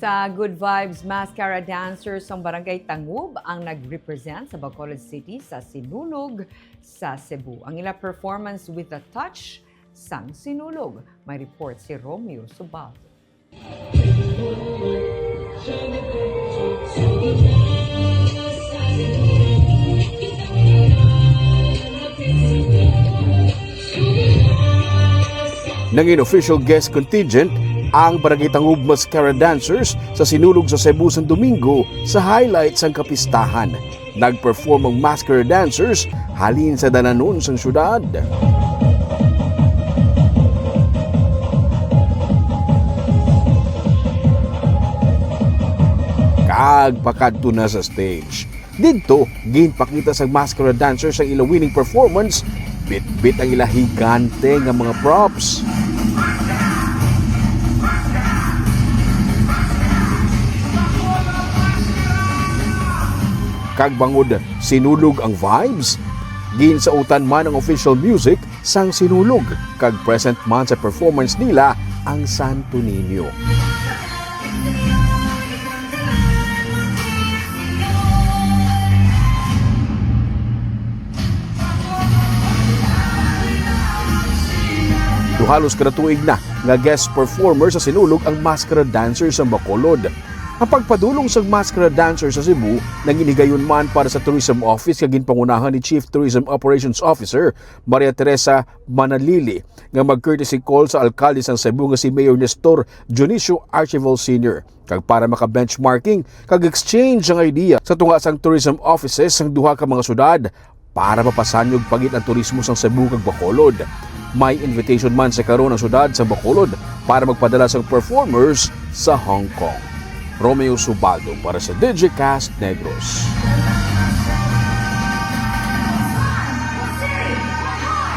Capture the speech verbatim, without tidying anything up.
Sa Good Vibes Mascara Dancers sang Barangay Tangub ang nag-represent sa Bacolod City sa Sinulog sa Cebu. Ang ila performance with a touch sang Sinulog. May report si Romeo Subaldo. Nangin official guest contingent ang Barangay Tangub Mascara Dancers sa Sinulog sa Cebu sang Domingo sa highlight sang kapistahan. Nag-perform ang mascara dancers halin sa dalanon sang syudad. Kag pakadto na sa stage. Didto, ginpakita sang mascara dancers ang ila winning performance, bitbit ang ila higante nga mga props. Kag bangod Sinulog ang vibes, ginsautan man ang official music sang Sinulog, kag present man sa performance nila ang Santo Niño. Daw halos kada tuig na nga guest performer sa Sinulog ang Mascara Dancers sang Bacolod. Ang pagpadulong sang Mascara Dancers sa Cebu nangin higayon man para sa Tourism Office nga ginpangunahan ni Chief Tourism Operations Officer Maria Teresa Manalili, nga mag-courtesy call sa alkalde sang Cebu nga si Mayor Nestor Dionisio Archibald Senior, kag para maka-benchmarking kag exchange sang idea sa tunga sang tourism offices sang duha ka mga syudad para mapasanyog pa gid ang turismo sang Cebu kag Bacolod. May invitation man sa karon ang syudad sang Bacolod para magpadala sang performers sa Hong Kong. Romeo Subaldo para sa Digicast Negros.